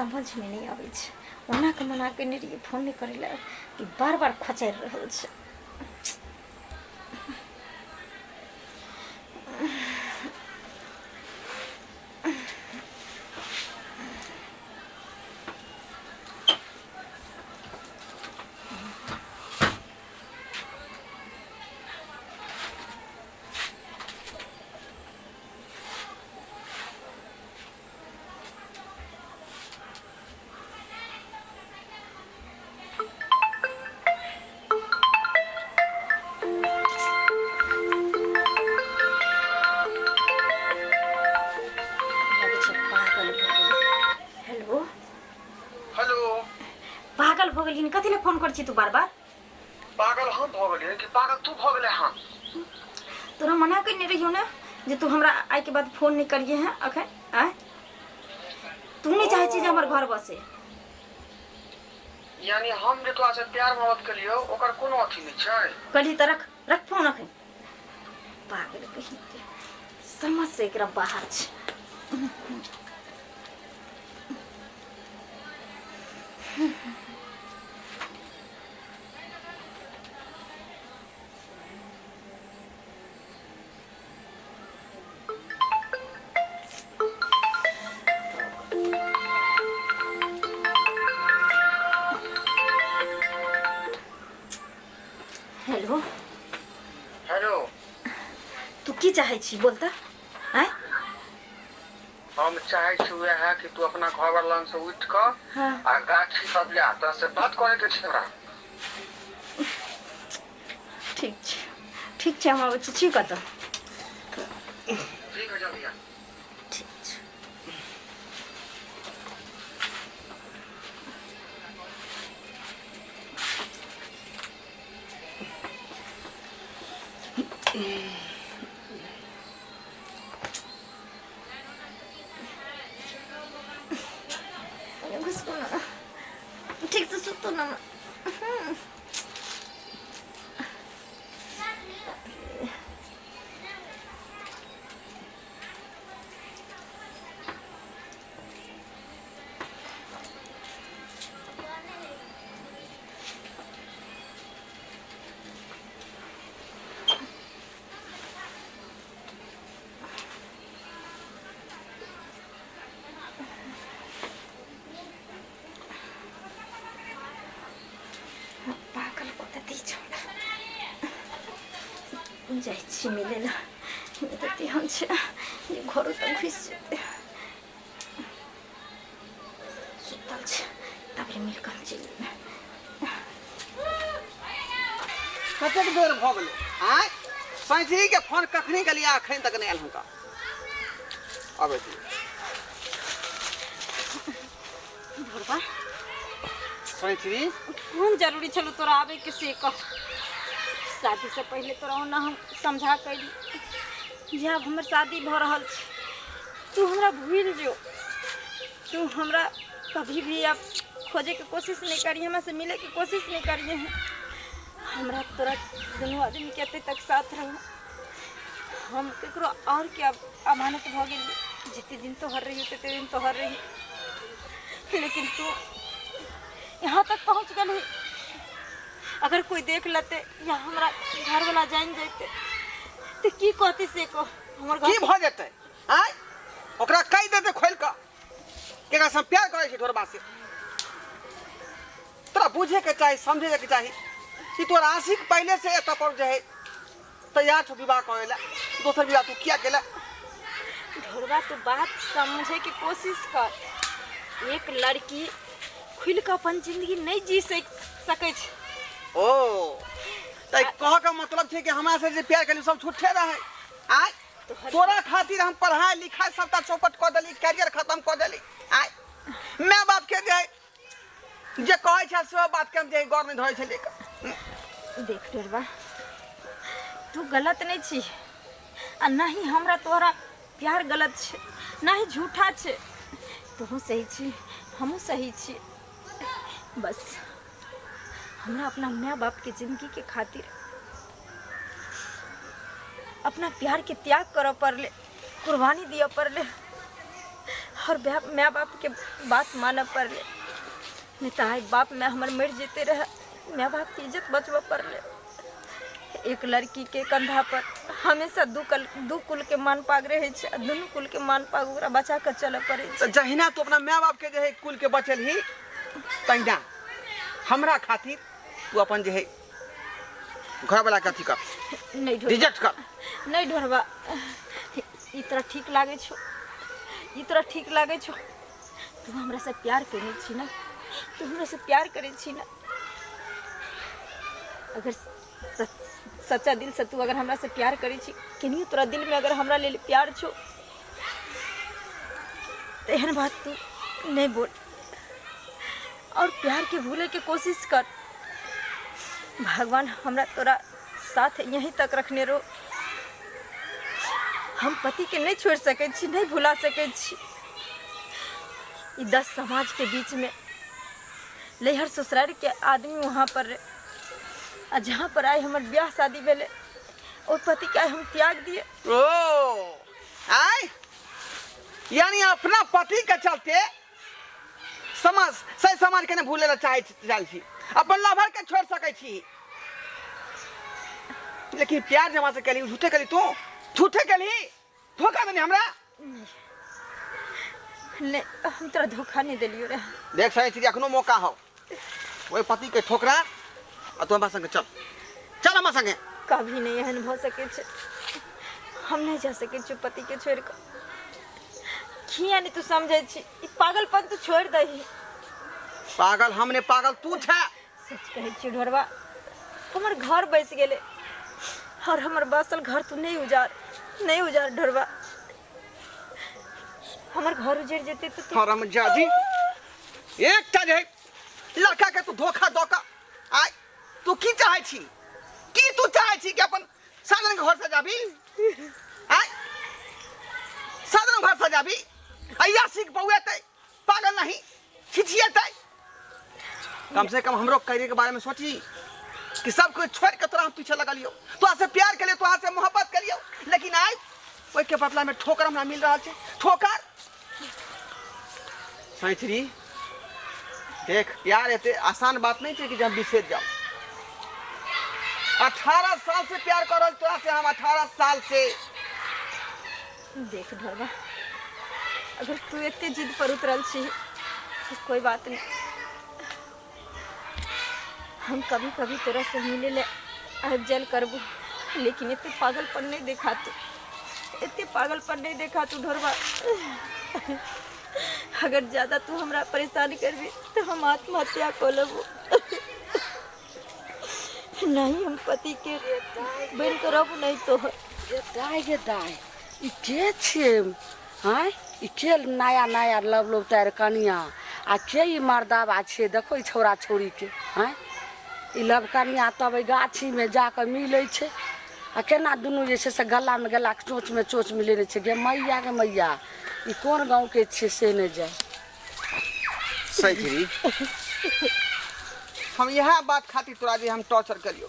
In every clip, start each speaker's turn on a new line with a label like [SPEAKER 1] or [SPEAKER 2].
[SPEAKER 1] समझमे नहि अबै छै। ओना कऽ मना केने रहियै फोन नहि करै लए, कि बार बार खोचरि रहल छै। लगै छै पागल भऽ गेलै। हेलो।
[SPEAKER 2] हेलो।
[SPEAKER 1] पागल भऽ गेलही? कथी लए फोन करै छी तू बार बार?
[SPEAKER 2] पागल हम भऽ गेलियै कि पागल तू भऽ गेलै? हँ,
[SPEAKER 1] तोरा मना केने रहियौ ने जे तू हमरा आइके बाद फोन नहि करिहे। हैं अखन आँय तू नहि चाहै छी जे हमर घर बसे?
[SPEAKER 2] यानी हम जे तोरा से प्यार मोहब्बत केलियौ, ओकर कोनो अथी नहि छै?
[SPEAKER 1] कहली तऽ रख, रख फोन अखन। पागल कहीं के, समझ से एकरा बाहर छै। हेलो।
[SPEAKER 2] हेलो।
[SPEAKER 1] तू की चाहै छी, बोल तऽ? आँय,
[SPEAKER 2] हम चाहै छी वएह कि तू अपना घर वाला से उठि कऽ आ गाछी सब जा, तोरा से बात करे के छै हमरा।
[SPEAKER 1] ठीक छै, ठीक छै, हम अबै छी। छी कतऽ?
[SPEAKER 2] ठीक है, जल्दी आ।
[SPEAKER 1] ठीक छै। घुसकू ना, ठीक से सुतू ना। पागल कऽ देतै छौड़ा। जाइ छी मिलै लए, नहि तऽ तेहन छै जे घरो तक घुसि जेतै। सुतल छै, तबे मिल कऽ हम चलि जेबै।
[SPEAKER 3] कतेक बेर भऽ गेलै? आँय, सैंसरीके फोन कखनी गेलियै, अखन तक नहि आयल हुनका। अबै दियौ।
[SPEAKER 1] ढोरबा।
[SPEAKER 3] सैंसरी।
[SPEAKER 1] कोन जरूरी छलो तोरा आबे के, से कह। शादी से पहिले तोरा ओना हम समझा कैली जे आब हमर शादी भऽ रहल छै, तू हमरा भूलि जो, तू हमरा कभी भी अब खोजे के कोशिश नहीं करिए, हमरा से मिले के कोशिश नहीं करिए। हमरा तोरा दुनू आदमी के एते तक साथ रहो, हम केकरो और के अब अमानत भऽ गेलियै। जते दिन तोहर रही तते दिन तोहर रही, लेकिन तू यहाँ तक पहुँच गेलही। अगर कोई देख लेते या हमरा घर वाला जान जैते तऽ की कहते, से कह। हमर
[SPEAKER 3] की
[SPEAKER 1] घर
[SPEAKER 3] भऽ जेतै? आँय, ओकरा कहि देतै खोलि कऽ केकरा से हम प्यार करै छी। ढोरबा से तोरा बुझे के चाही, समझे के चाही कि तोरा आशिक पहले से एतऽ पर जे है तैयार छौ विवाह करे ला। दोसर विवाह तू किया केला?
[SPEAKER 1] ढोरबा, तू बात समझे के कोशिश कर। एक लड़की खुलि कऽ अपन जिंदगी नहीं जी सकै छै।
[SPEAKER 3] ओ तऽ कह के मतलब छै कि हमरा से जे प्यार केली सब झूठे रहे? आय,
[SPEAKER 1] तोहर
[SPEAKER 3] तोरा खातिर हम पढ़ाई लिखाई सबटा चौपट कऽ देली, कैरियर खत्म कऽ देली। आय, माय बाप के जे जे कहै छै से बात के हम जे गौर नहि धरै छलियै।
[SPEAKER 1] देख ढोरबा, तू गलत नहीं छी आ ना ही हमरा तोहरा प्यार गलत छै, ना ही झूठा छै। तोहूँ सही छी, हमहूँ सही छी। बस हमरा अपना माय बाप के जिंदगी के खातिर अपना प्यार के त्याग करऽ पड़ले, कुर्बानी दिअ पड़ले। और माय बाप के बात मानऽ पड़लै, नहि तऽ आइ बाप माय हमर मरि जैते रहए। माय बाप के इज्जत बचबऽ पड़लै। एक लड़की के कंधा पर हमेशा दू कुल के मान पाग रहै छै, आ दुनू कुल के मान पाग ओकरा बचा कऽ चलऽ पड़ै
[SPEAKER 3] तऽ
[SPEAKER 1] छै।
[SPEAKER 3] जहिना तू अपना माय बाप के जे है कुल के बचेलही, तहिना हमरा खातिर तू अपन जे है घरवाला के अथी कर,
[SPEAKER 1] नहि ढोरबा,
[SPEAKER 3] रिजेक्ट कर।
[SPEAKER 1] नहि ढोरबा, ई तोरा ठीक लागै छौ? ई तोरा ठीक लागै छौ? तू हमरा से प्यार केने छी ना? तू हमरा से प्यार करै छी ना? अगर सच्चा दिल से तू अगर हमरा से प्यार करै छी, केनियो तोरा दिल में अगर हमरा लेल प्यार छौ, तऽ एहन बात तू नहीं बोल और प्यार के भूले के कोशिश कर। भगवान हमरा तोरा साथ यहीं तक रखने रहो। हम पति के नहीं छोड़ सकै छी, नहीं भुला सकै छी। ई 10 समाज के बीच में लैहर ससुराल के आदमी वहाँ पर रहे, आ जहाँ पर आइ हमर ब्याह शादी भेलै, ओ पति के आइ हम त्याग दिए।
[SPEAKER 3] ओ आय यानी अपना पति के चलते समाज सही समाज के नहीं भूले ला चाहे चाहै छी, अपन लवर के छोड़ सकै छी, लेकिन प्यार जमा से कली झूठे कली, तू झूठे कली धोखा देनी हमरा।
[SPEAKER 1] नहीं, हम तोरा धोखा नहीं देलियो रे।
[SPEAKER 3] देख सही छी, अखनो मौका हो, ओहि पति के ठोकरा आ तू हमरा संगे चल, चल हमरा संगे।
[SPEAKER 1] कभी नहीं एहन भऽ सकै छै, हम नहीं जा सकै छी पति के छोड़ि कऽ। किया नहीं तू समझै छी? ई पागलपन तू छोड़ि दही।
[SPEAKER 3] पागल हमने पागल तू छे।
[SPEAKER 1] सच कहै छी ढोरबा, हमर घर बसि गेलै और हमर बसल घर तू नहीं उजार, नहीं उजार ढोरबा। हमर घर उजड़ जेतै तऽ तू
[SPEAKER 3] हरम जाजी, एकटा जे लड़का के तू धोखा दऽ कऽ आय तू की चाहै छी? की तू चाहै छी कि अपन साधन के घर से जाबी? आय साधन घर से जाबी, अय्या सीख बौएतै, पागल नहीं छिछिएतै। कम से कम हमरो करियर के बारे में सोची कि सब कुछ छोड़ के तोरा हम पीछे लगलियो, तोरा से प्यार करियो, तोरा से मोहब्बत करियो, लेकिन आइ ओहि के बदला में ठोकर हमरा मिल रहल छै, ठोकर। सैचरी देख, प्यार एते आसान बात नहीं छै कि जब बिसरि जाओ। 18 साल से प्यार कर रहल तोरा से हम, 18 साल से।
[SPEAKER 1] देख ढोरबा, अगर तू एते जिद पर उतरल छी तो कोई बात नहीं, हम कभी कभी तोरा से मिले ले आबि जायल करबू, लेकिन एते पागलपन नहीं देखा तू, एते पागलपन नहीं देखा तू ढोरबा। अगर ज्यादा तू हमरा परेशान करबी तो हम आत्महत्या कऽ लेबू। नहीं हम पति के बनि कऽ रहबू, नहीं तोहर।
[SPEAKER 4] गे दाय, गे दाय, ई के छियै? आँय, ई के नया नया लव लव तार कनिया, आ के ई मर्दाबा छियै? देखो ई छौड़ा छौड़ीके। आँय, ई लव कनिया तब एहि गाछीमे जाकऽ मिलै छै, आ केना दुनू जे छै से गलामे गला चोँचमे चोँच मिलेने छै। गे मैया, गे मैया, ई कोन गाँवके छियै से नहि जाय।
[SPEAKER 3] सैचरी, हम इएह बात खातिर तोरा जे हम टॉर्चर करियो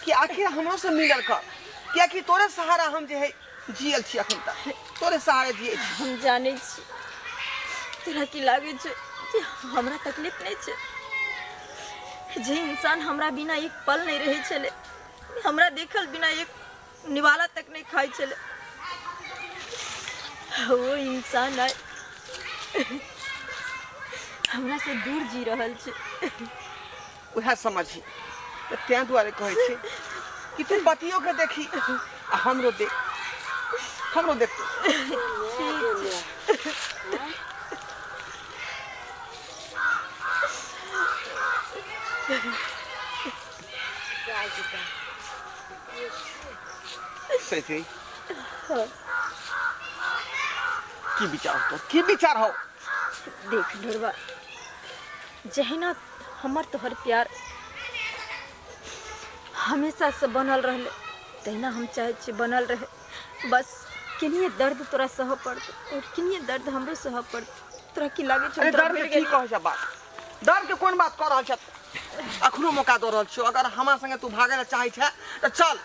[SPEAKER 3] कि आखिर हमरो से मिलल कर, कियाकि तोरे सहारा हम जे है जियल छी अखन तक, तोरे सहारे जिए छी।
[SPEAKER 1] हम जानै छी तोरा की लागै छै जे हमरा तकलीफ नहीं छै। जे इंसान हमरा बिना एक पल नहीं रहै छलै, हमरा देखल बिना एक निवाला तक नहीं खाइ छलै, वो इंसान आइ हमरा से दूर जी रहल छै।
[SPEAKER 3] उएह समझी तऽ तें दुआरे कहै छी कि तू पतियो के देखी आ हमरो देख, हमरो देख तू। सही की विचार हो? की विचार हो?
[SPEAKER 1] देख ढोरबा, जहिना हमर तोहर प्यार हमेशा से बनल रहले, तहिना हम चाहै छी बनल रहे। बस किनिए दर्द तोरा सहऽ पड़तौ और किनिए दर्द हमरो सहऽ पड़तौ। तोरा की लागै छौ?
[SPEAKER 3] अरे
[SPEAKER 1] तोरा
[SPEAKER 3] दर्द
[SPEAKER 1] भरि
[SPEAKER 3] के की
[SPEAKER 1] गेल?
[SPEAKER 3] कहै छै बात? दर्द के कोन बात कऽ रहल छ? अखनो मौका दऽ रहल छियौ, अगर हमरा संगे तू भागै लए चाहै छै तऽ चल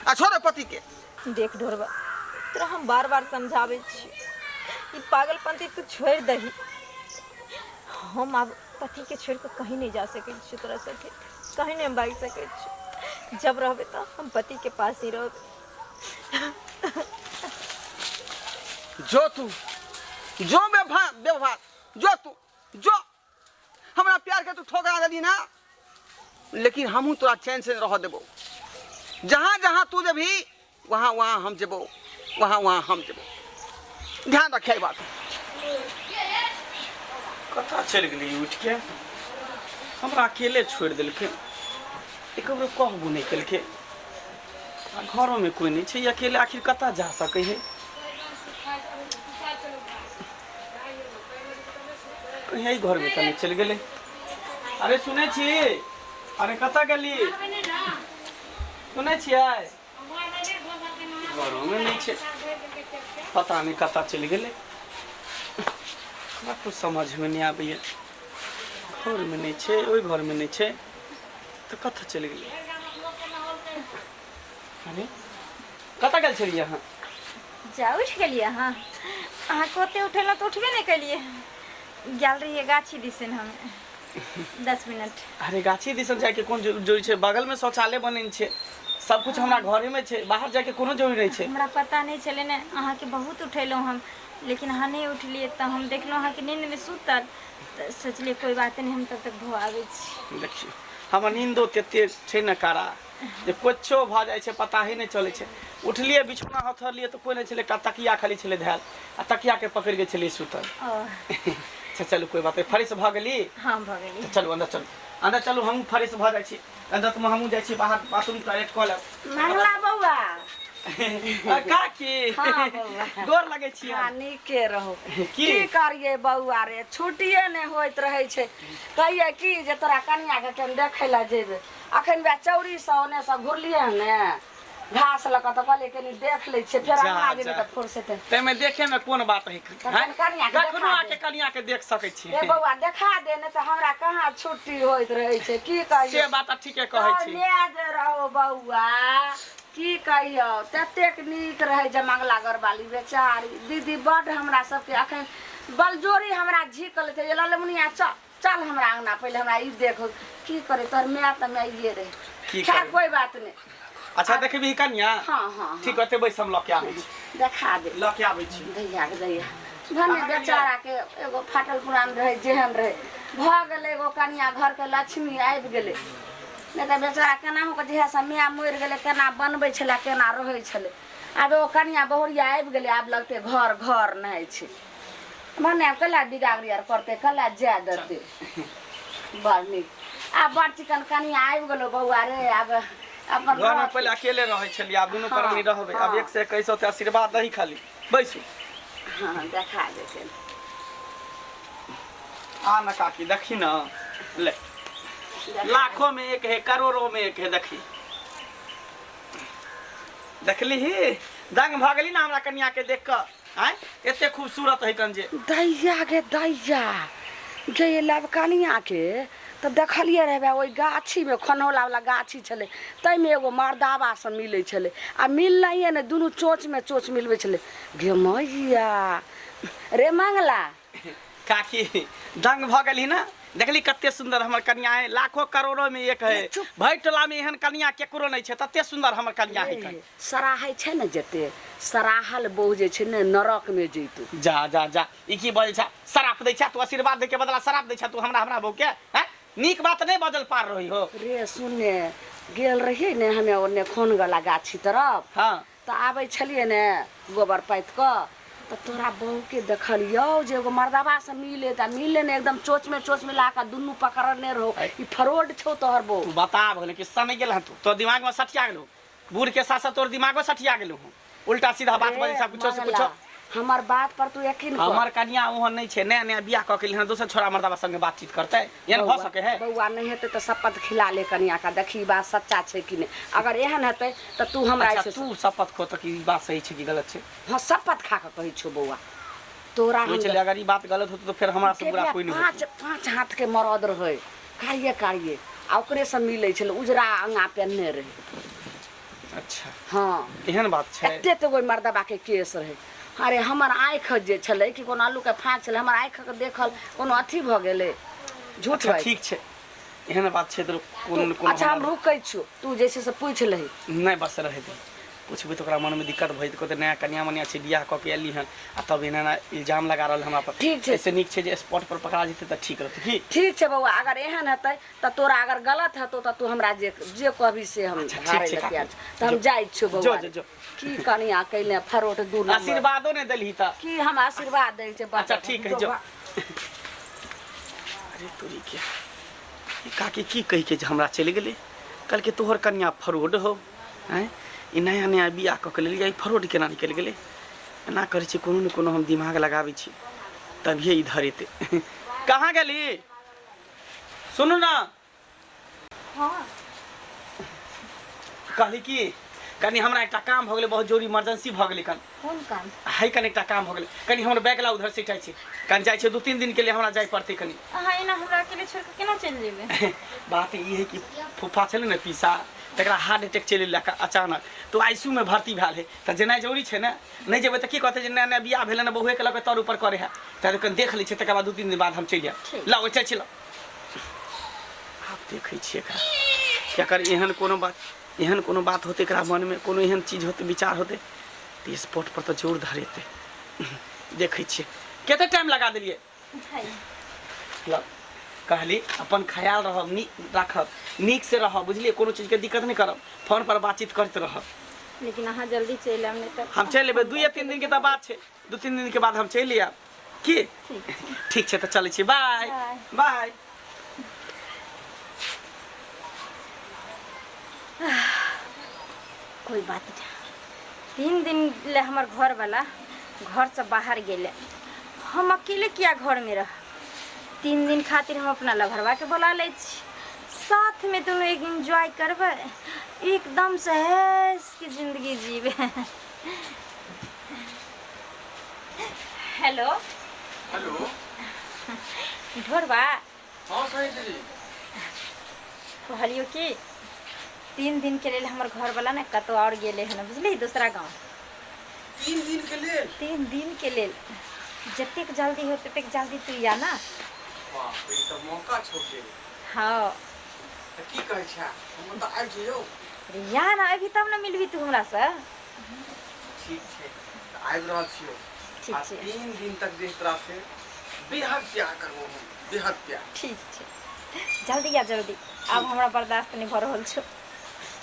[SPEAKER 3] आ छोड़ पति के।
[SPEAKER 1] देख ढोरबा, तोरा हम बार बार समझाबै छी, ई पागलपंती तू छोड़ि दही। हम आब पतिके छोड़ि कऽ कहीं नहि जा सकै छी तोरा साथे, कहीं नहि हम भागि सकै छी। जब रहबै तऽ हम पतिके पास ही रहबै।
[SPEAKER 3] जो तू जो व्यवहार व्यवहार जो तू जो हमरा प्यार के तू ठोकरा देली ना, लेकिन हमहूँ तोरा चैन से रह देबो। जहाँ जहाँ तू जेबही वहाँ वहाँ हम जेबो, वहाँ वहाँ हम जेबो। ध्यान रखे बात।
[SPEAKER 5] कतऽ चलि गेली उठि के? हमरा अकेले छोड़ि देलकै, एक बेर कहबो नहि केलकै। आ घरोमे कोइ नहि छै, अकेले आखिर कतऽ जा सकै है? कहीं एहि घरमे तऽ नहि चलि गेलै। अरे सुनै छी? अरे कतऽ गेली? सुनै छियै? घरोमे नहि छै, पता नहि कतऽ चलि गेलै। हमरा कुछ समझमे नहि आबैए। घरमे नहि छै, ओहि घरमे नहि छै, तऽ कतऽ चलि गेलै? अरे कतऽ गेल छलियै अहाँ?
[SPEAKER 1] जा उठि गेलियै अहाँ? अहाँके ओते उठेलहुँ तऽ उठबे नहि केलियै। गेल रहियै गाछी दिसन हम 10 मिनट।
[SPEAKER 5] अरे गाछी दिसन जाइके कोन जरूरी छै? बगलमे शौचालय बनेने छै, सब कुछ हमरा घरेमे छै, बाहर जाइके कोनो जरूरी नहि छै।
[SPEAKER 1] हमरा पता नहि छलै ने, अहाँके बहुत उठेलहुँ हम, लेकिन अहाँ नहि उठलियै। तऽ हम देखलहुँ अहाँके नींदमे सुतल, तऽ सोचलियै कोइ बात नहि, हम तब तक भऽ आबै छी।
[SPEAKER 5] देखियौ हमर नींदो तते छै ने कड़ा जे कुछो भऽ जाइ छै पता ही नहि चलै छै। उठलियै बिछौना हथरलियै तऽ कोइ नहि छलै, एकटा तकिया खाली छलै धयल, आ तकियाके पकड़ि के छलियै सुतल। अच्छा चलू कोइ बात नहि, फ्रेश भऽ गेली?
[SPEAKER 1] हाँ भऽ गेली।
[SPEAKER 5] तऽ चलू अंदर चलू, अंदर चलू, हमहूँ फ्रेश भऽ जाइ छी। अंदर तऽ हमहूँ जाइ छी बाहर बाथरूम टॉयलेट कऽ लेब।
[SPEAKER 4] मंगला बौआ।
[SPEAKER 5] काकी
[SPEAKER 4] हाँ बौआ।
[SPEAKER 5] गोर लगै छी।
[SPEAKER 4] हाँ नीके रहो।
[SPEAKER 5] की
[SPEAKER 4] की करिए बौआ रे, छुट्टिए नहि होइत रहै छै। कहिए की जे तोरा कनियाके केन देखै लए जेबै। अखन वएह चौरीसँ ओन्नेसँ घुरलियै हन ने घास लऽ कऽ, तऽ कहलियै कनि देख लै छियै, फेर
[SPEAKER 5] जा,
[SPEAKER 4] अङ्गना जेबै
[SPEAKER 5] जा।
[SPEAKER 4] तऽ फुर्सत
[SPEAKER 5] ताहिमे देखे मे कोन बात है?
[SPEAKER 4] तखन कनियाके
[SPEAKER 5] कखनो
[SPEAKER 4] देखा
[SPEAKER 5] आके
[SPEAKER 4] दे।
[SPEAKER 5] कनिया के देख सकै छी।
[SPEAKER 4] ए बौआ देखा दे, नहि तऽ हमरा कहाँ छुट्टी होइत रहै छै। की
[SPEAKER 5] से
[SPEAKER 4] कहियौ
[SPEAKER 5] बात तऽ ठीके कहै छी।
[SPEAKER 4] जे रहो बौआ, की कहियौ, ततेक नीक रहै जे मंगला घरवाली बेचारी दीदी बड्ड हमरा सबके अखन बलजोरी हमरा झीकल छै जे ललमुनिया चल चल हमरा अंगना, पहिले हमरा ई देखो। की करे तोहर माय तऽ माइए रहे।
[SPEAKER 5] की
[SPEAKER 4] खैर
[SPEAKER 5] करबै?
[SPEAKER 4] कोई बात नहि।
[SPEAKER 5] अच्छा देखबी कनिया?
[SPEAKER 4] हाँ हाँ।
[SPEAKER 5] ठीक होते बैस, हम लऽ के आबै छी।
[SPEAKER 4] देखा दे।
[SPEAKER 5] लऽ के आबै छी।
[SPEAKER 4] दैया के दैया भने बेचारा के एगो फाटल पुरान रहै जेहन रहै भऽ गेलै, एगो कनिया घर के लक्ष्मी आबि गेलै। नहि तऽ बेचारा केनाहु कऽ जहिया से माय मरि गेलै केना बनबै छलै केना रहै छलै। आब एगो कनिया बहुरिया आबि गेलै, आब लगतै घर घर नहि छै। भने आब कला बिगाबरी आर करतै, कला जाय देतै। बड़ नीक, आब बड़ चिकन कनिया आबि गेलो बौआ रे। आब अपन
[SPEAKER 5] घरमे
[SPEAKER 4] रहतै।
[SPEAKER 5] पहिले अकेले रहै छलियै, आब दुनू
[SPEAKER 4] हाँ,
[SPEAKER 5] प्राणी रहबै। आब
[SPEAKER 4] हाँ।
[SPEAKER 5] 1 से 21 होतै। आशीर्वाद दही खाली, बैसू।
[SPEAKER 4] हाँ देखा देतै।
[SPEAKER 5] आ न काकी देखी न, ले लाखों में एक है, करोड़ों में एक है। देखी देखली ही दंग भऽ गेली ना हमरा कनिया के देख कऽ? आँय एते खूबसूरत है कन जे
[SPEAKER 4] दैया गे दैया गे, ये लबकनिया के तऽ देखलियै रहै ओहि गाछीमे, खनौला वाला गाछी छलै ताहिमे एगो मर्दाबा से मिलै छलै, आ मिलनैये नहि, दुनू चोंचमे चोंच मिलबै छलै। गे मैया रे मंगला।
[SPEAKER 5] काकी दंग भऽ गेली ना? देखली कते सुंदर हमर कनिया है, लाखों करोड़ों में एक है।
[SPEAKER 4] चुप।
[SPEAKER 5] भरि टोला में एहन कनिया केकरो नहीं छै, तते सुंदर हमर कनिया है। कन
[SPEAKER 4] सराहै छै ने जते, सराहल बहु जे छै ने नरकमे जैतौ।
[SPEAKER 5] जा जा जा, ई की बजै छै? शराप दै छै तू? आशीर्वाद दै के बदला शराप दै छै तू हमरा हमरा बहू के? हैं नीक बात नहीं बजल पार रही हो।
[SPEAKER 4] रे सुने, गेल रहियै ने हमे ओन्ने खोनगला गाछी तरफ।
[SPEAKER 5] हाँ।
[SPEAKER 4] तऽ आबै छलियै ने गोबर पाथि कऽ, तऽ तोरा बहूके देखलियौ जे एगो मर्दबा से मिले, तऽ मिले ने एकदम चोचमे चोच मिला कऽ दुनू पकड़ने रहो। ई फ्रॉड छौ तोहर बहू।
[SPEAKER 5] तू बता भगले कि सने गेल हन तू? तोर दिमाग में सठिया गेलौ, बूढ़ के साथ साथ तोर दिमागो सठिया गेलौ हन। उल्टा सीधा बात बजै छै कुछो से कुछो।
[SPEAKER 4] मंगला, हमर बात पर तू यकीन कर।
[SPEAKER 5] हमर कनिया ओहन नहीं छै, नया नया बियाह कऽ के एलै हन, दोसर छोरा मर्दाबा संगे बातचीत करतै, एहन भऽ
[SPEAKER 4] बौआ-
[SPEAKER 5] सकै है?
[SPEAKER 4] बौआ नहि हेतै तऽ शपथ खिला ले कनिया का, देखी ई बात सच्चा छै कि नहि। अगर एहन हेतै तऽ तू हमरा
[SPEAKER 5] अच्छा
[SPEAKER 4] ऐसे
[SPEAKER 5] तू शपथ खो तऽ कि ई बात सही छै कि गलत छै।
[SPEAKER 4] हाँ शपथ खा कऽ कहै छियौ बौआ तोरा। हम
[SPEAKER 5] सोच ले, अगर ई बात गलत होतै तऽ फेर हमरा से बुरा कोई नहीं
[SPEAKER 4] पाँच
[SPEAKER 5] होतै।
[SPEAKER 4] पाँच हाथ के मरद रहै, कारिये कारिये, आ ओकरे से मिलै छलै, उजरा अंगा पेन्हने रहै।
[SPEAKER 5] अच्छा
[SPEAKER 4] हाँ
[SPEAKER 5] एहन बात छै? एते
[SPEAKER 4] एते गो मर्दबा के केस रहै। अरे हमर आँखि जे छलै कि कोनो आलूके फाँक छलै, हमर आँखिके देखल कोनो अथी भऽ गेलै? झूठ
[SPEAKER 5] अच्छा
[SPEAKER 4] भाई।
[SPEAKER 5] ठीक छै, एहन बात छै तऽ कोनो ने कोनो
[SPEAKER 4] अच्छा हम
[SPEAKER 5] हमरा-
[SPEAKER 4] रुकै छियौ, तू जे छै से पूछि लही।
[SPEAKER 5] नहि, बस रहै दे। पूछबै तऽ ओकरा मनमे दिक्कत भऽ जेतै, कहतै नया कनिया मनिया छै, बियाह कऽ के एली हन आ तब एना एना इल्जाम लगा रहल हमरा पर।
[SPEAKER 4] ठीक छै।
[SPEAKER 5] एहिसँ नीक छै जे स्पॉट पर पकड़ा जेतै तऽ ठीक रहतै की?
[SPEAKER 4] ठीक छै बौआ, अगर एहन हेतै तऽ तोरा अगर गलत हेतौ तऽ तू हमरा जे जे कहबी से हम
[SPEAKER 5] अच्छा, ठीक
[SPEAKER 4] हारै
[SPEAKER 5] छै
[SPEAKER 4] लए
[SPEAKER 5] काकी।
[SPEAKER 4] तैयार छी। तऽ हम
[SPEAKER 5] जो।
[SPEAKER 4] जाइ छियौ
[SPEAKER 5] जो,
[SPEAKER 4] बौआ।
[SPEAKER 5] जो, जो।
[SPEAKER 4] की कनिया कैले फरोट दू नंबर।
[SPEAKER 5] आशीर्वादो नहि देलही तऽ।
[SPEAKER 4] की हम आशीर्वाद दै छै?
[SPEAKER 5] अच्छा ठीक है, जो। अरे तोरी के, ई काकी की कहि के जे हमरा चलि गेलै? कहलकै तोहर कनिया फरोड हो। आँय, ई नया नया बियाह कऽ के लेलियै, ई फरोड केना निकलि गेलै? एना करै छै, कोनो ने कोनो हम दिमाग लगाबै छी तभिए इधर एतै। कहाँ गेली? सुनू ना।
[SPEAKER 1] हाँ।
[SPEAKER 5] कहली कि कनि हमरा एकटा काम भऽ गेलै, बहुत जरूरी इमरजेंसी भऽ गेलै कन।
[SPEAKER 1] कोन काम?
[SPEAKER 5] है कनि एकटा काम भऽ गेलै, कनि हमर बैग ला उधर से जाइ छी, कनि जाइ छै, 2-3 दिन के लिए हमरा जाय पड़तै कनि।
[SPEAKER 1] अहाँ एना हमरा अकेले छोड़ के केना चलि जेबै?
[SPEAKER 5] बात ई है कि फूफा छलै ने पीसा, तकरा हार्ट अटैक चलि एलक अचानक, तऽ आई सी यू मे भर्ती भेल है, तऽ जेनाइ जरूरी छै ने। नहि जेबै तऽ की कहतै जे नया नया बियाह भेलै ने, बहुएके लऽ कऽ तर ऊपर करै है। तऽ कनि देख लै छियै, तकर बाद 2-3 दिन बाद हम चलि जायब।
[SPEAKER 1] ठीक।
[SPEAKER 5] लाउ, जाइ छी, लाउ। आब देखै छियै एकरा कि अगर एहन कोनो बात, एहन कोनो बात होतै, एकरा मनमे कोनो एहन चीज होतै, विचार होतै, तऽ स्पॉट पर तऽ जोर धरेतै। देखै छियै कते टाइम लगा देलियै। ल, कहली अपन ख्याल रहब, नीक राखब, नीक से रहब, बुझलियै? कोनो चीजके दिक्कत नहि करब, फोन पर बातचीत करैत रहब।
[SPEAKER 1] लेकिन अहाँ जल्दी चलि आयब, नहि तऽ
[SPEAKER 5] हम चलि एबै, 2 या 3 दिन के तऽ बात छै, 2-3 दिन के बाद हम चलि आयब की।
[SPEAKER 1] ठीक छै।
[SPEAKER 5] ठीक छै, तऽ चलै छी, बाय।
[SPEAKER 1] बाय।
[SPEAKER 5] बाय।
[SPEAKER 1] कोई बात नहीं, 3 दिन ले हमर घर वाला घर से बाहर गेले, हम अकेले किया घर में रह? 3 दिन खातिर हम अपना लभरवा के बुला लै छी, साथ में दोनों एक एंजॉय करबै, एकदम से ऐश के जिंदगी जीवे। हेलो।
[SPEAKER 2] हेलो।
[SPEAKER 1] ढोरबा।
[SPEAKER 2] हाँ सही दीदी।
[SPEAKER 1] कहलियो कि 3 दिन के लेल हमर घर वाला ने कतौ और गेले हन, बुझली, दूसरा गाँव।
[SPEAKER 2] 3 दिन के लेल?
[SPEAKER 1] 3 दिन के लेल। जतेक जल्दी हो ततेक जल्दी तू आ ना।
[SPEAKER 2] बाप रे, ई तऽ मौका छौ गे।
[SPEAKER 1] हाँ।
[SPEAKER 2] तऽ की कहै छै, हम तऽ आबि जइयौ।
[SPEAKER 1] अरे या ना, अभी तब ना मिलबी तू हमरा से।
[SPEAKER 2] ठीक छै, तऽ आबि रहल छियौ।
[SPEAKER 1] ठीक
[SPEAKER 2] आ
[SPEAKER 1] छै।
[SPEAKER 2] 3 दिन तक जे तोरा से बेहद प्यार करबो हम, बेहद प्यार।
[SPEAKER 1] ठीक छै, जल्दी आ जल्दी, आब हमरा बर्दाश्त नहीं भऽ रहल छौ।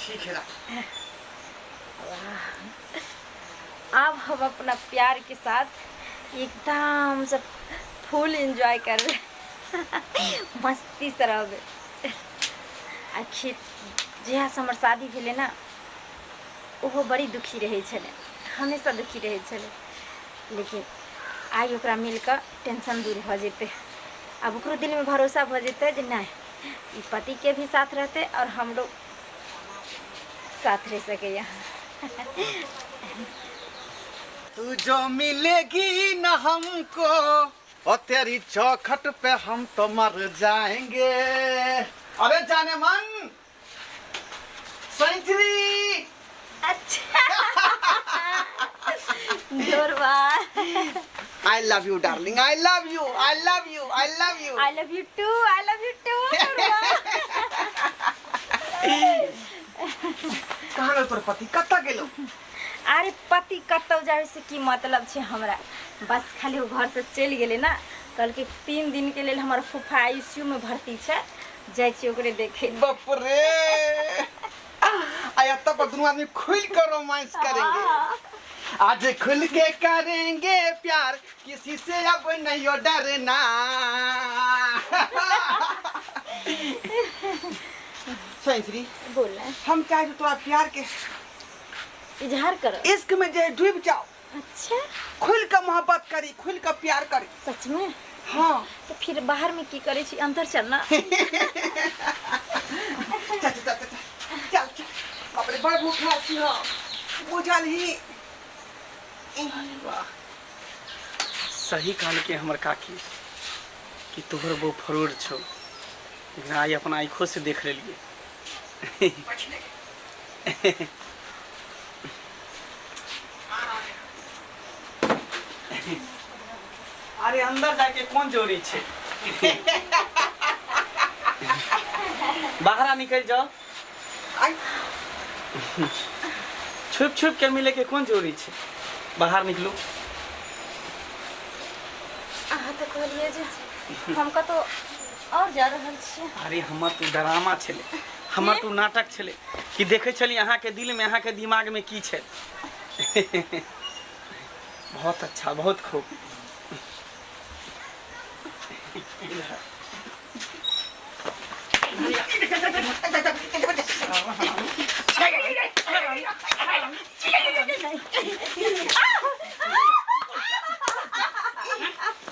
[SPEAKER 2] ठीक है, राख।
[SPEAKER 1] अब हम अपना प्यार के साथ एकदम से फुल एंजॉय करबै, मस्ती से रहबै। आखिर जहियासँ हमर शादी भेलै ने, ओहो बड़ी दुखी रहै छलै, हमेशा दुखी रहै छलै, लेकिन आइ ओकरा मिल कऽ टेंशन दूर भऽ जेतै। आब ओकरो दिलमे भरोसा भऽ जेतै जे नहि, ई पतिके भी साथ रहतै आओर हमरो साथ रहि सकैए।
[SPEAKER 3] तू जो मिलेगी न हमको और तेरी चौखट पे हम तो मर जाएंगे। अरे जाने मन सेंचुरी।
[SPEAKER 1] अच्छा ढोरबा।
[SPEAKER 3] I love you darling, I love you, I love you, I love you.
[SPEAKER 1] I love you too, I love you too.
[SPEAKER 3] कहाँ गेल तोर पति? कतऽ गेलो?
[SPEAKER 1] अरे पति कतौ जावे से की मतलब छै हमरा? बस खाली ओ घर से चलि गेलै ने, कहलकै 3 दिन के लेल हमर फूफा आईसीयू में भर्ती छै, जाइ छी ओकरे देखे।
[SPEAKER 3] बाप रे, आया तब पर दोनों आदमी खुल कर रोमांस करेंगे। आज खुल के करेंगे प्यार, किसी से अब नहीं हो डरना। सेंचुरी।
[SPEAKER 1] बोल ना।
[SPEAKER 3] हम चाहे तो तोरा प्यार के
[SPEAKER 1] इजहार करो।
[SPEAKER 3] इश्क में जे डूब जाओ।
[SPEAKER 1] अच्छा।
[SPEAKER 3] खुल के मोहब्बत करी, खुल के प्यार करी।
[SPEAKER 1] सच में?
[SPEAKER 3] हाँ।
[SPEAKER 1] तो फिर बाहर में की करे छी? अंदर चलना।
[SPEAKER 3] चल चल चल चल चल चल। बाप रे, बड़ भूख छी हम, बुझल ही।
[SPEAKER 5] वाह, सही कहलकै हमर काकी कि तोहर बहु फरोड़ छौ, लेकिन आइ अपना आँखो से देख लेलियै। अरे अंदर जाके कोन जरूरी छै बाहर निकल जाओ
[SPEAKER 3] आइ
[SPEAKER 5] छुप छुप के मिले के कोन जरूरी छै बाहर निकलू
[SPEAKER 1] अहाँ तऽ कहलियै जे हम कतहु आओर जा रहल छियै
[SPEAKER 5] अरे हमर तू ड्रामा छलै हमर तू नाटक छलै कि देखै छली अहाँके दिलमे अहाँके दिमागमे की छै बहुत अच्छा बहुत खूब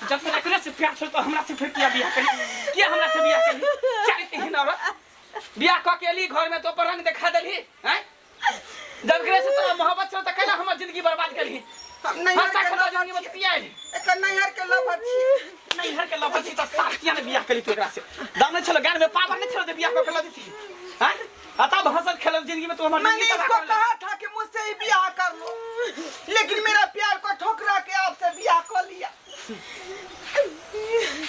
[SPEAKER 5] जब तोरा एकरे से प्यार छौ तो हमरा से फिर किया बियाह करी किया हमरा से बियाह करी चल एहन औरत बियाह कऽ के एली घर में तो पर रंग देखा देलही हैं जब एकरे से तोरा मोहब्बत छौ त कैला हमर जिंदगी बर्बाद करही
[SPEAKER 3] हम नैहर
[SPEAKER 5] हंसा
[SPEAKER 3] के
[SPEAKER 5] खेला
[SPEAKER 3] लभर
[SPEAKER 5] जिंदगी में
[SPEAKER 3] छियै।
[SPEAKER 5] पिया एली
[SPEAKER 3] एकर नैहर के लभर छियै
[SPEAKER 5] नैहर के लभर छी त साफ किया ने बियाह करी तू एकरा से दाम नहीं छलो गान में पावर नहीं छलो जे बियाह कऽ के लऽ देती हैं आ तब हंसत खेलल जिंदगी में तू हमर
[SPEAKER 3] मैंने
[SPEAKER 5] जिंदगी तबाह
[SPEAKER 3] इसको
[SPEAKER 5] कर लेलही।
[SPEAKER 3] कहा था कि मुझसे ही ब्याह कर लो लेकिन मेरा प्यार को ठुकरा के आपसे ब्याह कर लिया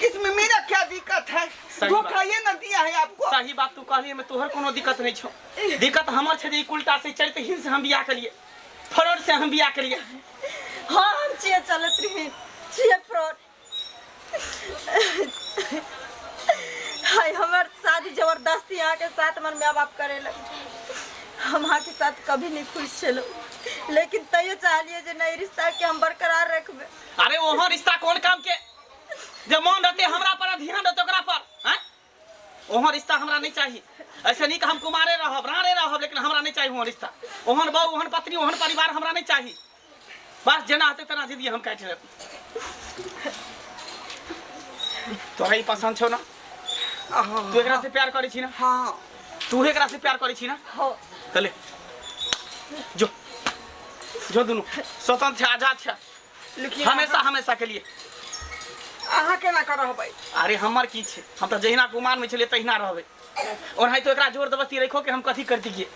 [SPEAKER 3] इसमें मेरा क्या दिक्कत है
[SPEAKER 5] सही
[SPEAKER 3] धोखा
[SPEAKER 5] बात।
[SPEAKER 3] ये न दिया है आपको
[SPEAKER 5] सही बात तू कहली में तोहर कोनो दिक्कत नहीं छौ दिक्कत हमर छै जे ई कुलटा से चरित्रहीन से हम बियाह केलिए फरोड से हम बियाह केलिए
[SPEAKER 1] हाँ हम छियै चलत रही छियै फ्रॉड हाय हमर शादी जबरदस्ती अहाँके साथ हमर माय बाप करेलक हम अहाँके साथ कभी नहीं खुश छलहुँ लेकिन तैयो चाहलियै जे नहीं रिश्ता के हम बरकरार रखबै
[SPEAKER 5] अरे ओहो रिश्ता कोन काम के जे मन रहते हमरा पर आ ध्यान रहते ओकरा पर हैं ओहो रिश्ता हमरा नहीं चाहिए ऐसे नहीं कि हम कुमारे रहब राणे रहब लेकिन हमरा नहीं चाहिए ओहो रिश्ता ओहन बहू ओहन पत्नी ओहन परिवार हमरा नहीं चाहिए बस जेना हेतै तेना जिंदगी हम काटि लेब तोरा ई पसंद छौ ना
[SPEAKER 3] हाँ
[SPEAKER 5] तू एकरा से प्यार करै छी ना
[SPEAKER 3] हाँ
[SPEAKER 5] तू एकरा से प्यार करै छी ना
[SPEAKER 1] हाँ
[SPEAKER 5] चले जो जो दुनू स्वतंत्र छै आजाद छै
[SPEAKER 3] लेकिन
[SPEAKER 5] हमेशा हमेशा के लिए
[SPEAKER 3] अहाँ केना कर रहबै
[SPEAKER 5] अरे हमर की छै हम तऽ जहिना कुमार में छलियै तहिना रहबै ओनाहितो एकरा जोर जबरदस्ती रखो के हम कथी करतियै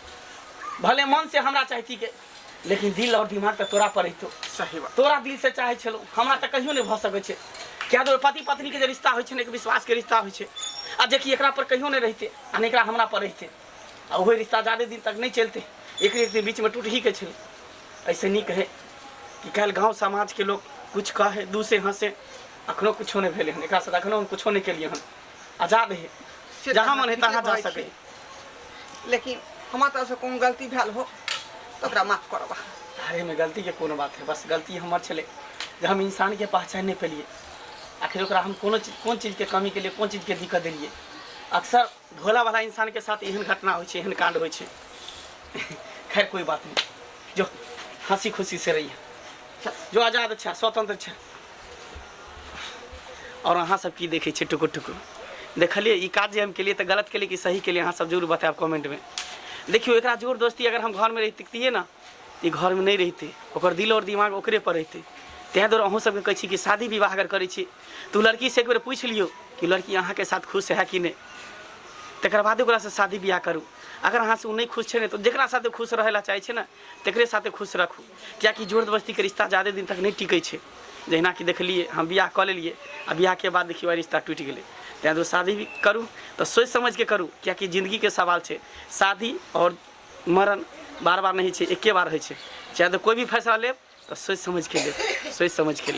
[SPEAKER 5] भले मन से हमरा चाहती के लेकिन दिल और दिमाग तऽ तोरा पर रहितो
[SPEAKER 3] सही बात
[SPEAKER 5] तोरा दिल से चाहै छलहुँ हमरा तऽ कहियो नहि भऽ सकै छै किया तऽ पति पत्नी के जे रिश्ता होइ छै ने एक विश्वास के रिश्ता होइ छै आ जेकि एकरा पर कहियो नहि रहिते आ नहि एकरा हमरा पर रहिते आ ओहो रिश्ता ज्यादे दिन तक नहि चलते एक एक दिन बीच में टूट ही के छलै ऐसे नीक है कि काल्हि गाँव समाजके लोक कुछ कहे दूसे हंसे अखनो कुछो नहि भेलै हन एकरा साथ अखनो हम कुछो नहि केलियै हन आजाद है
[SPEAKER 3] से
[SPEAKER 5] जहाँ
[SPEAKER 3] तऽ
[SPEAKER 5] मन है
[SPEAKER 3] अहाँ
[SPEAKER 5] तहाँ जा
[SPEAKER 3] ठीके कहै
[SPEAKER 5] सकै
[SPEAKER 3] छी। लेकिन हमरा तरफसँ कोनो गलती भेल हो तऽ ओकरा माफ करब अहाँ।
[SPEAKER 5] अरे में गलती के कोनो बात है बस गलती हमर छलै जे हम इंसान के पहचान नहि पेलियै आखिर ओकरा हम कोनो चीज कोन चीजके कमी के लिए कोन चीजके दिक्कत देलियै अक्सर भोला वाला इंसान के साथ एहन घटना होइ छै एहन कांड होइ छै खैर कोई बात नहीं जो हंसी खुशी से रहिए जो आजाद अच्छा स्वतंत्र छै और अहाँ सब की देखै छियै टुकुर टुकुर देखलियै ई काज जे हम केलियै तऽ गलत केलियै कि सही केलियै अहाँ सब जरूर बतायब कमेंटमे देखियौ एकरा जोर दोस्ती अगर हम घरमे रहितियै ने तऽ ई घरमे नहि रहितै ओकर दिल आओर दिमाग ओकरे पर रहितै ताहि दुआरे अहूँ सबके कहै छी कि शादी विवाह अगर करै छी तऽ ओ लड़कीसँ एक बेर पूछि लियौ कि लड़की अहाँके साथ खुश है कि नहि तकर बादे ओकरासँ शादी बियाह करू अगर अहाँसँ ओ नहि खुश छै ने तऽ जकरा साथे खुश रहै लए चाहै छै ने तकरे साथे खुश रखू किएकि जोर जबरदस्तीके रिश्ता जादे दिन तक नहि टिकै छै जहिना कि देखलियै हम बियाह कऽ लेलियै आ बियाहके बाद देखियौ रिश्ता टूटि गेलै ताहि दुआरे शादी भी करू तऽ सोचि समझिके करू किएकि जिन्दगीके सवाल छै शादी आओर मरण बार बार नहि होइ छै एके बार होइ छै चाहे तऽ कोइ भी फैसला लेब तऽ सोचि समझिके लेब सोचि समझिके लेब।